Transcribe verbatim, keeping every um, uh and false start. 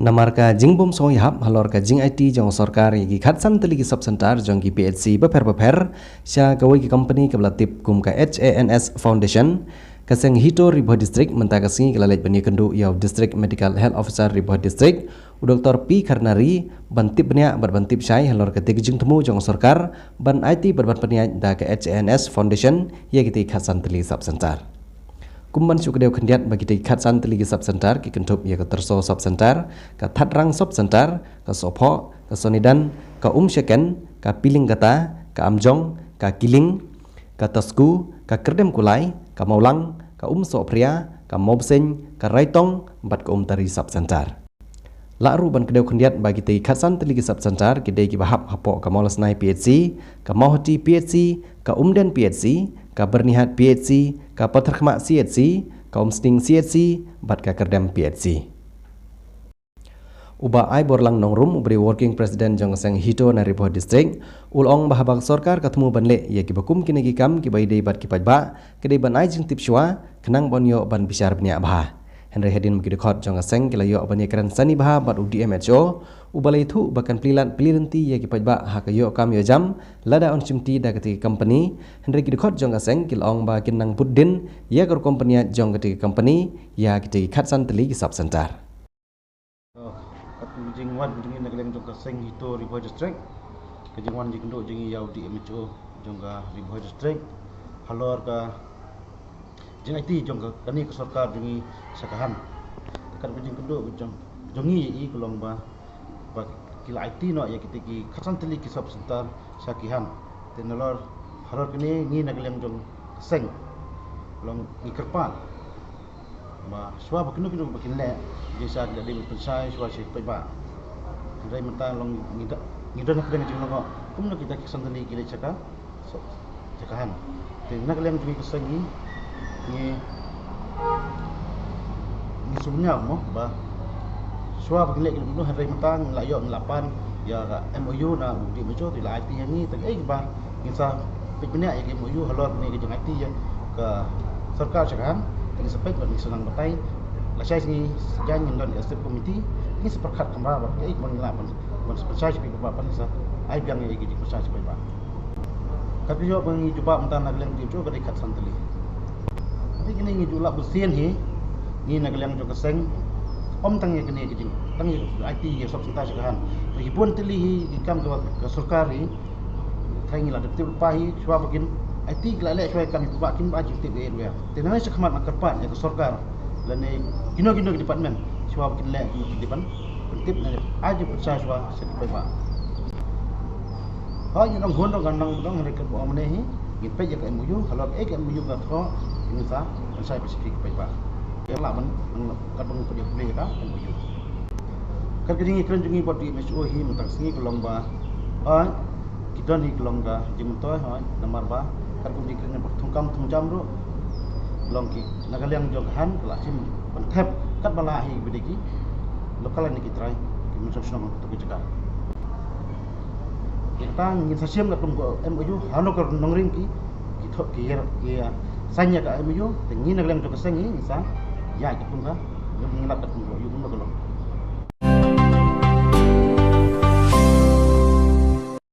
Namar ka jingbym sngewhap halor ka jingaiti jong sorkar ïa ki khatsan tylli ki sub center jong ki P H C bapher bapher sha kawei ka company kaba la tip kum ka H A N S Foundation, ka seng HITO Ri Bhoi District mynta ka sngi ka la leit ban ïakynduh ïa u District Medical Health Officer Ri Bhoi District, u Doktor P Kharnari, ban tip bniah bad ban tip shai halor katei ka jingthmu jong sorkar ban aiti bad ban pynïaid da ka H A N S Foundation ïa kitei ki khatsan tylli sub center. Kum ban shu kdew khyndiat ba kitei ki khatsan tylli ki sub center ki kynthup ïa ka Tyrso sub center, ka Thatrang sub center, ka Sohphoh, ka Sonidan, ka Umshaken, ka Pilingkata, ka Amjong, ka Kiling, ka Tasku, ka Kyrdemkulai, ka Mawlang, ka Umsohphria, ka Mawbseiñ, ka Raitong bad ka Umtari sub center. Lah ruh ban kdew khyndiat ba kitei ki khatsan tylli ki sub center ki dei kiba hap hapoh ka Mawlasnai P H C, ka Mawhati P H C, ka Umden P H C, ka Byrnihat P H C, ka Patharkhmah C H C, ka Umsning C H C bad ka Kyrdem P H C. U Bah Aiborlang Nongrum, uba dei Working President jong ka seng HITO na Ri Bhoi District, u la ong ba haba ka sorkar ka thmu ban leh ïa kiba kum kine ki kam kiba ïadei bad ki paidbah, ka dei ban ai jingtip shuwa khnang ban ïoh ban bishar bniah bha. Hynrei hadien ba ki dkhot jong ka seng ki la ïoh ban ïakren sani bha bad u D M H O, uba la ïathuh ba kan plie lad plie lynti ïa ki paidbah ha ka ïoh kam ïoh jam lada yn shimti da katei ka company. Hynrei ki dkhot jong ka seng ki la ong ba kin nang bud dien ïa ka rukom pynïaid jong katei ka company ïa kitei ki khatsan tylli ki sub center. Ka jingwan jong ngi na ka liang jong ka seng HITO Ri Bhoi District, ka jingwan jingkynduh jong ngi ïa u D M H O jong ka Ri Bhoi District halor ka jingaiti jong ka, kane ka sorkar jong ngi sha ka HANS. Te ka jingkynduh jong, jong ngi ïa i ka long ba, ba ki la aiti noh ïa kitei ki khatsan tylli ki sub center sha ki HANS. Te nalor halor kane ngi na ka liang jong ka seng long ngi kyrpad ba shuwa ba kino kino ba kin leh, jingshai ki la dei ban pynshai shuwa sha ki paidbah. Hynrei mynta long ngi da, ngi don ha ka jinglong kumno kita ki khatsan tylli ki leit sha ka, sha ka HANS. Te na ka liang jong ngi ka seng ngi, ngi, ngi sumar mo ba shuwa ba kin leh kino kino, hynrei mynta ngi la ïoh, ngi la pan ïa ka M O U na u D M H O, te la aiti ïa ngi, te kaei kaba ngin sa peit bniah ïa ka M O U halor kane ka jingaiti ïa ka sorkar sha ka HANS, te ngin sa peit bad ngin sa nang batai. Lashai sngi sajan ngin don ka executive committee, ngin sa pyrkhat kynmaw bad kaei kaba ngin lah ban, ban pynshai sha ki paidbah, ban sa ai biang ïa ka jingpynshai sha ki paidbah. Kat ka jong ba ngi jubab mynta na ka liang D M H O ka dei khatsan tylli. Hynrei kine ngi ju lap bun sien hi, ngi na ka liang jong ka seng, ym tang ïa kine ki jing, tang ïa ka aiti ïa sub center sha ka HANS. Te ki bun tylli hi ki kam ka, ka sorkar hi, trai ngi la dep tip lypa hi, shuwa ba kin aiti ki la leh shuwa ïa ka kam ïa ki paidbah kim ai jingtip ïa u ïa. Te nangne sha khmat nga kyrpad ïa ka sorkar lane kino kino ki department, shuwa ba kin leh kin tip ban, ban tip lane ai jingpynshai shuwa sha ki paidbah. Hooid, ngi nang hun dong, ngan nang dong, hynrei katba ong mynne hi, ngin peit ïa ka M O U, halor kaei ka M O U ka thoh, ngin sa pynshai pynshai ki paidbah. Ïa lah ban, ban, katba ngi peit ïa ka M O U. Kat ka jingïakren jong ngi bad D M H O hi mynta ka sngi ka long ba, hooid, ki don hi ka long ka jingmyntoi, hooid, namar ba kat ka jingïakren ba thungkam thungjam ruh, long ki na ka liang jong ka HANS ka la shim ban thep katba lah hi ba dei ki local lane ki trai ki mynsong shnong ha kato ka jaka. Te kata ngin sa shim da kum ka M O U, hano ka nongrim ki, ki thok ki ïa, ki ïa sign ïa ka M O U, te ngi na ka liang jong ka seng ngi, ngin sa ïaid da kum ka, ngin lap da kum ka M O U kumba ka long.